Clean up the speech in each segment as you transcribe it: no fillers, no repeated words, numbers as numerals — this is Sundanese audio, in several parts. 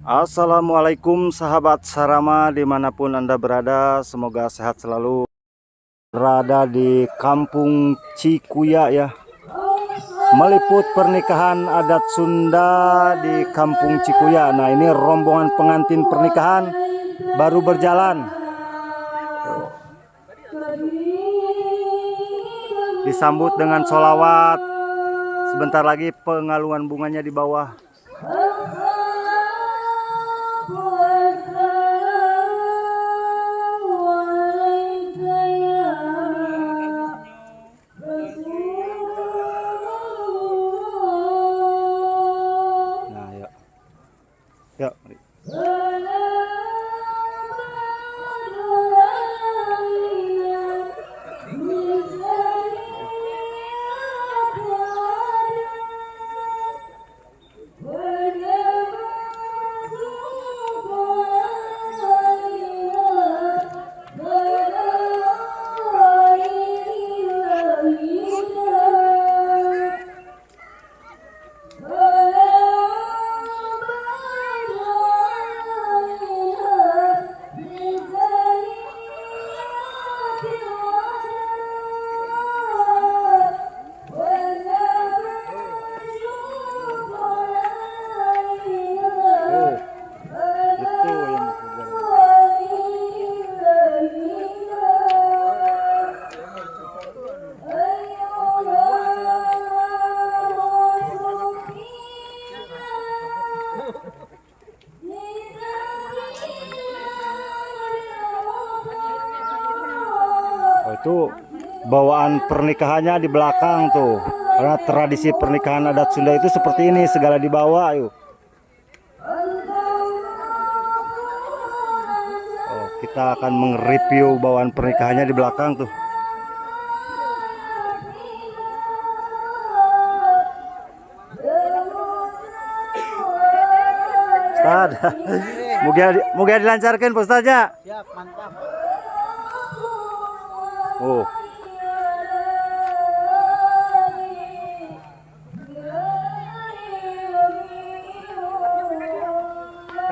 Assalamualaikum sahabat Sarama dimanapun Anda berada, semoga sehat selalu. Berada di Kampung Cikuya ya, meliput pernikahan adat Sunda di Kampung Cikuya. Nah, ini rombongan pengantin pernikahan baru berjalan. Disambut dengan sholawat. Sebentar lagi pengalungan bunganya di bawah. Nah, yuk. Yuk, mari. Oh, itu yang berjalan. Oh, itu bawaan pernikahannya di belakang tuh. Karena tradisi pernikahan adat Sunda itu seperti ini, segala dibawa yuk. Oh, kita akan mereview bawaan pernikahannya di belakang tuh. Ustad, mugia dilancarkan Pak Ustad ya. Siap, mantap. Oh.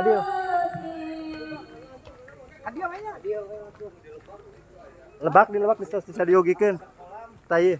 Adio. Lebak di lebak bisa bisa diogikeun. Tai.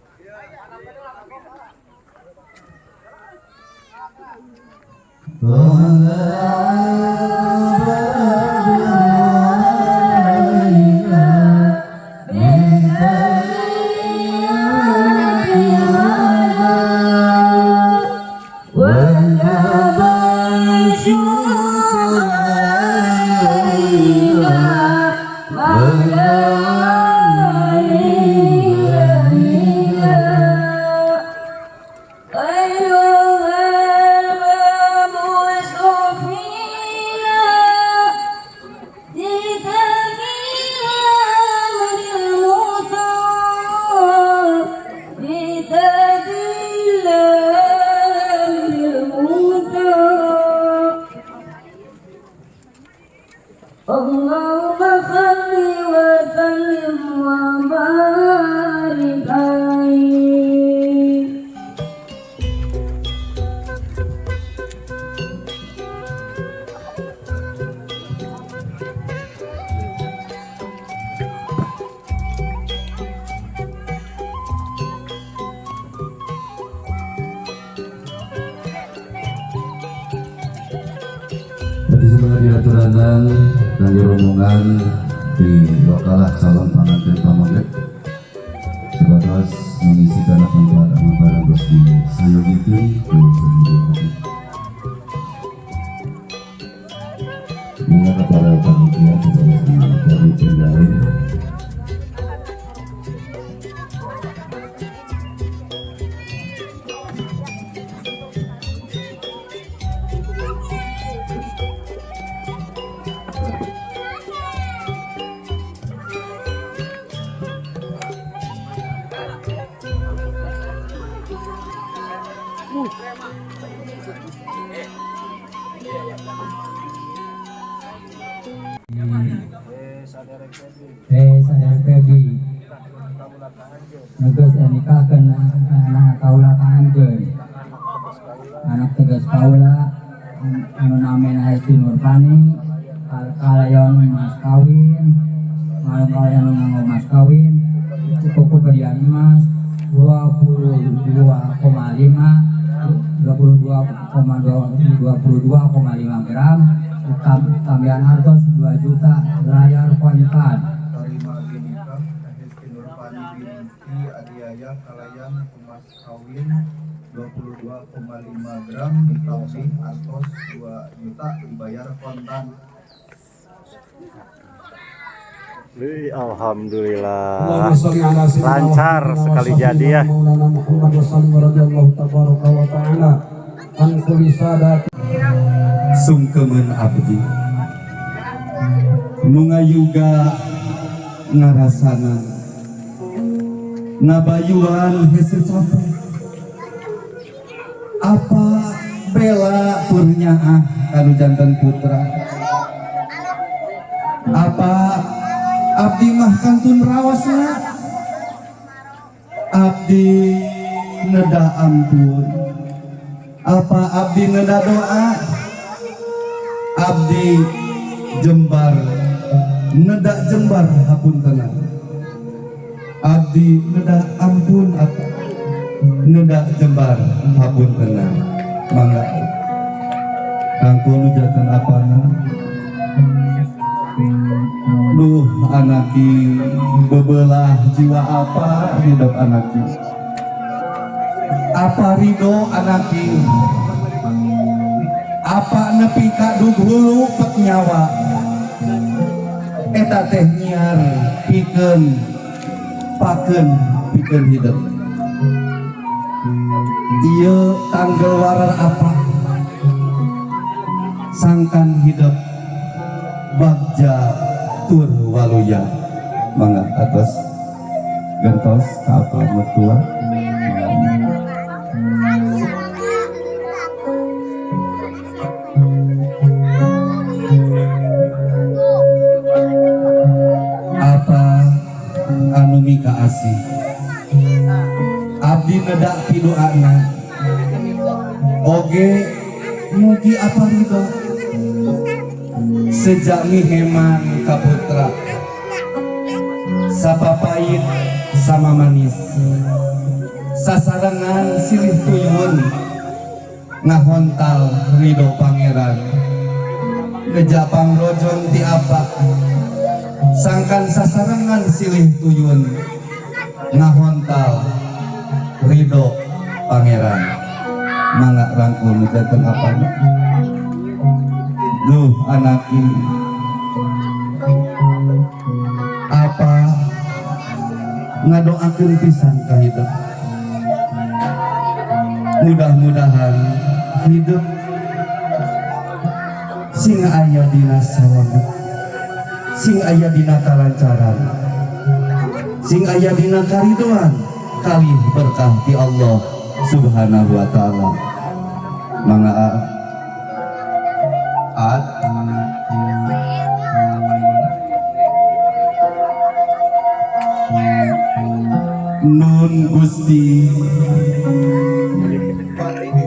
اللهم صل وسلم وبارك عليه. Tadi sebenarnya diaturanan kanggo rombongan di wakalah calon pengantin pameget sebatas mengisi karena tempat anu barang terus disayogikeun ku sadayana. Mangga kepada panitia sebatas di penjalin. Saudara Febi nu geus nikahkeun anak kaula ka anjeun, anak tegas kaula anu namina Hesti Nur. Nurfani kalayan mas kawin kalayan mas kawin kuku berian emas 22,5 22,5 gram tambahan artos 2 juta layar kontan. Tarima abdi nikah Hesti Nurfani binti Adiaya kalayan emas kawin 22,5 gram ditambih artos 2 juta dibayar kontan. Wih, alhamdulillah lancar sekali jadi ya. Sungkemen abdi nu ngayuga ngarasana ngabayuan hese capek apa bela turnyaah kanu janten putra apa abdi mah kantun rawasna abdi neda ampun apa abdi neda doa abdi jembar neda jembar hapuntenan abdi neda ampun apa neda jembar hapuntenan mangga kangkung nu janten apana. Duh anaki bebelah jiwa apa hidup anaki apa ridho anaki apa nepi ka dug hulu pek nyawa eta teh nyiar pikeun pakeun pikeun hidup ieu tanggal warar apa sangkan hidup bagja tur waluya. Mangga atas gentos ka apa mertua. Apa anu mika asih abdi nedak piduana oge mugi apa ridho sejak miheman kaputra sapapait sama manis sasarengan silih tuyun ngahontal ridho pangeran ngejapang rojon ti apa sangkan sasarengan silih tuyun ngahontal ridho pangeran. Mangga rangkul janten apa. Duh anaki apa ngadoakeun pisan ka hidup mudah-mudahan hidup sing aya dina salamet sing aya dina kalancaran sing aya dina karidoan kalih berkah ti Allah Subhanahu wa taala. Mangga ad Nun Gusti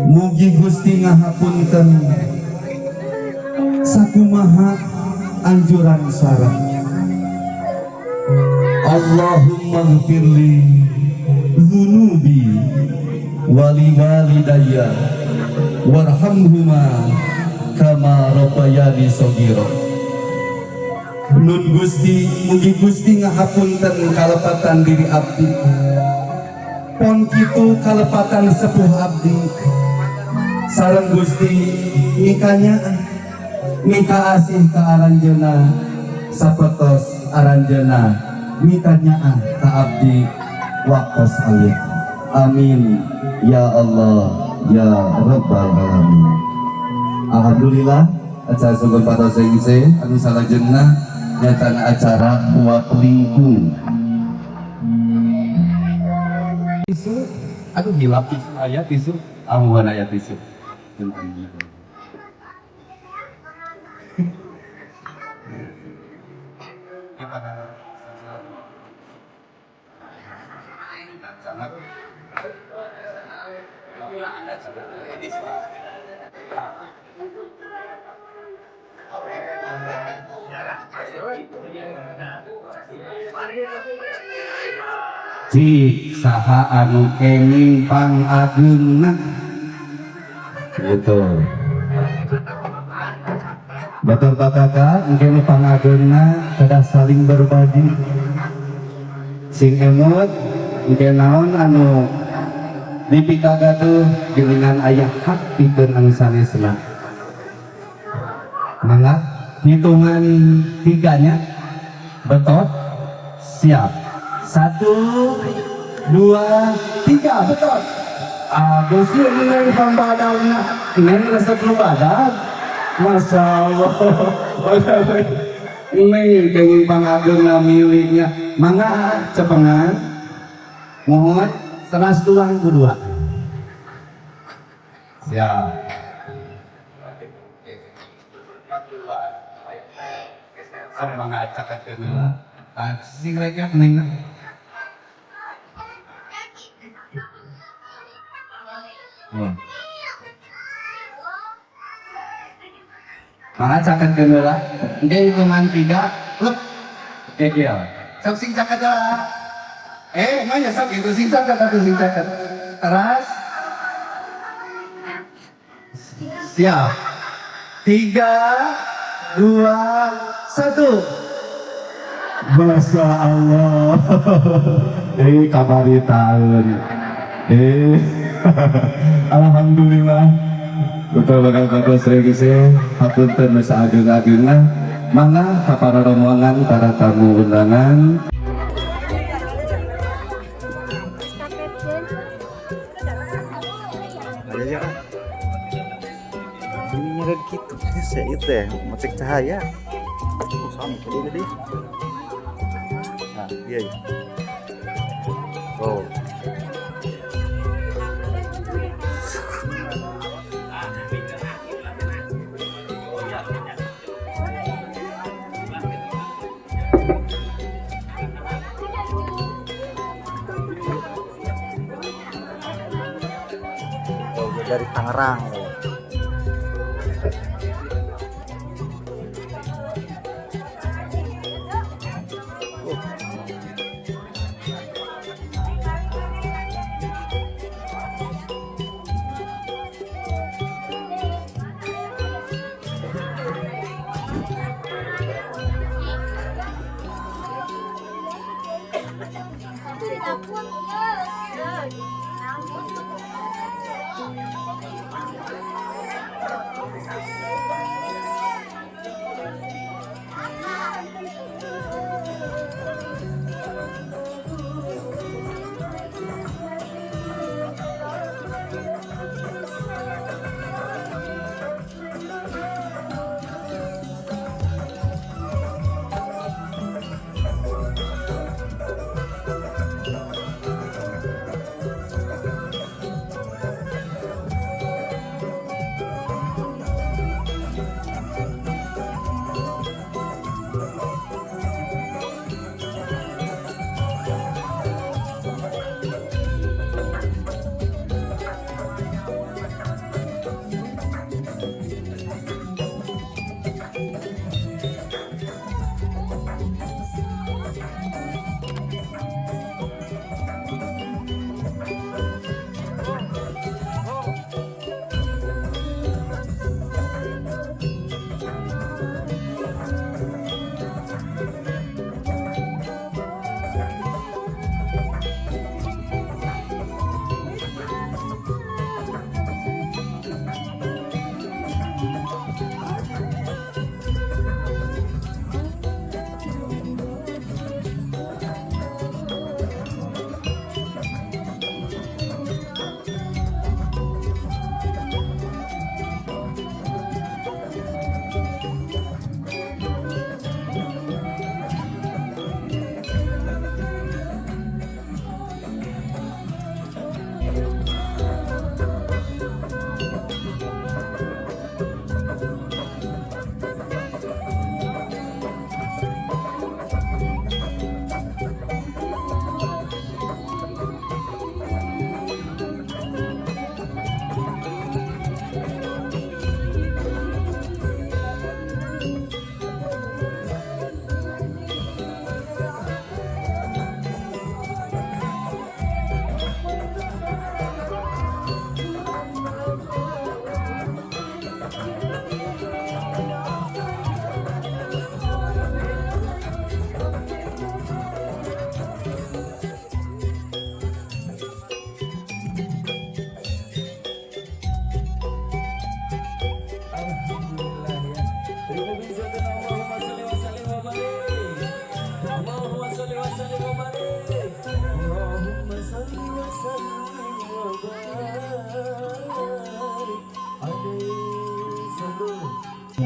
mugi Gusti ngahapunten sakumaha anjuran sareng Allahumma gfirli dzunubi wali walidayya warhamhuma kama rabbayani shaghira. Nun Gusti mugi Gusti ngahapunten kalepatan diri abdi pon kitu kalepatan sepuh abdi sareng Gusti mikanya mika asih ka aranjeuna sapertos aranjeuna mikanyaah ka abdi waktos alih. Amin ya Allah ya Rabbal alamin. Alhamdulillah acara sungguh patos sengse anu salajengna nyatana acara buat lingkung tisu aku hilap tisu aya tisu amuan aya tisu. Cik saha anu kenging pangageungna gitu. Batur kakak engke nu pangageungna kedah saling berbagi. Sing emut engke naon anu dipikagaduh geuningan aya hak pikeun anu sanesna. Mangga hitungan tiganya betot siap. 1, 2, 3, betot. Agus ieu neng pambadagna, neng resep nu badag. Masya Allah. Neng kenging pangageungna miliknya. Mangga cepengan. Mohon teras tuang ku dua. Siap. Sok mangga caketkeun heula. Sing rek neng. Mangga caketkeun heula. Engke hitungan 3, lep. Gegel. Sok sing caket heula. Manya sok itu sing caket atuh sing caket. Teras. Siap. 3, 2, 1. Masya Allah. Kabari tahun. Alhamdulillah. Betul bakal bagus regise. Hapunten nu saageng-agengna. Mangga ka para rombongan, para tamu undangan. Aja ya. Ini nyeret gitu. Saya itu ya, mau cek cahaya. Oh, sama tadi tadi. Nah, iya iya. Oh. Oh, dari Tangerang.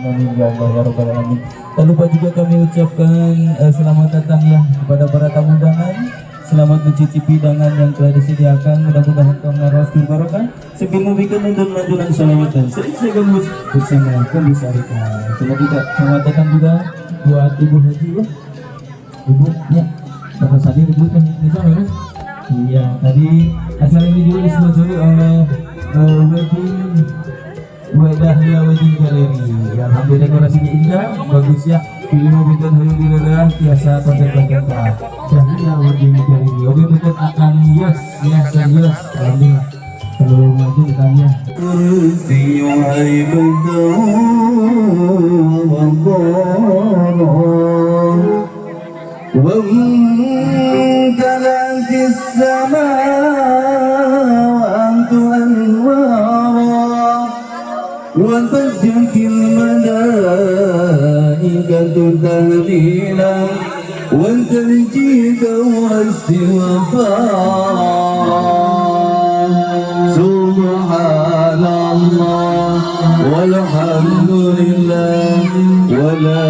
Amin ya Allah ya Rabbal Alamin. Tak lupa juga kami ucapkan selamat datang ya kepada para tamu undangan. Selamat mencicipi hidangan yang telah disediakan. Mudah-mudahan kami rasul barokah. Sebelum memberikan lantunan salawat dan sering gembus bersama Gembus Arika. Selamat juga, selamat datang juga buat Ibu Haji ya. Ibu, ya. Bapak Sadir, Ibu kan bisa harus. Iya, tadi acara ini juga disponsori oleh Wedding Wedahlia Wedding Gallery. Ya, alhamdulillah dekorasinya indah, bagus ya. Pilih mobil hoyong dilelah tiasa kontak-kontak ka Dahlia Wedding Gallery. Oke, betul akan yes, ya serius. Alhamdulillah. Kalau maju ditanya. كرسي هيبته ووقاره وامتلأت السماوات أنوارا وضجت الملائكة تهليلا وتمجيدا واستغفارا. سبحان الله والحمد لله ولا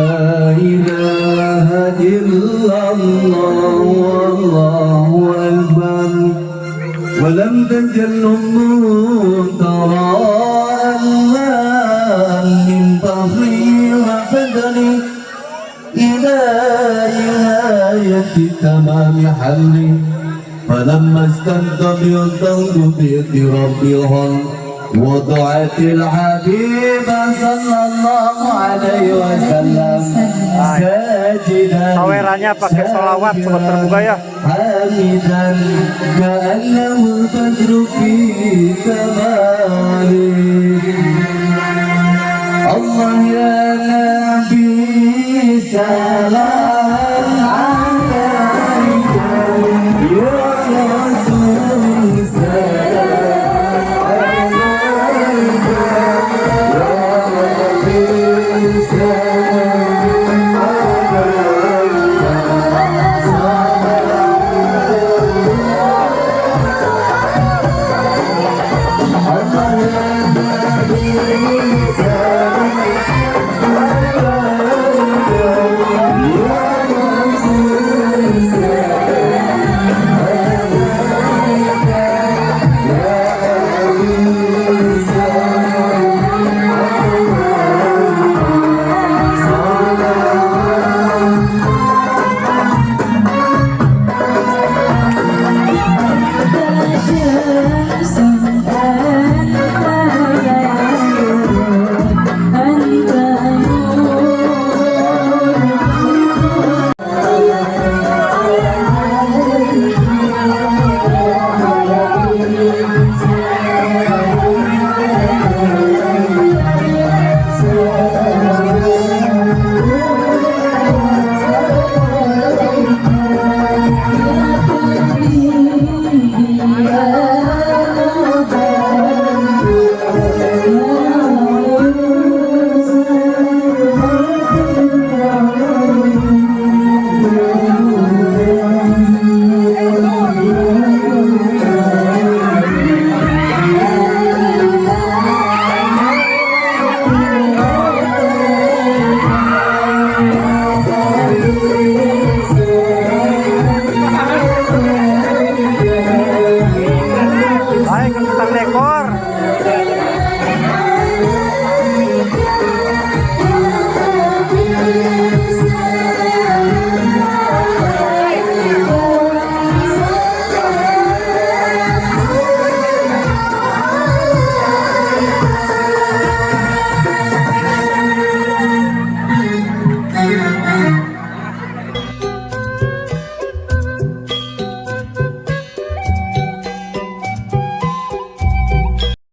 إله إلا الله والله أكبر. ولم تزل أمه ترى أن من فخره وفضله إلى نهاية تمام حمله، فلما اشتد بالضغط بيد ربها وضعت الحبيب صلى الله عليه وسلم ساجدا Sawerannya pakai sholawat, sobat terbuka ya. حامدا كأنه البدر في كماله. الله يا نبي سلام.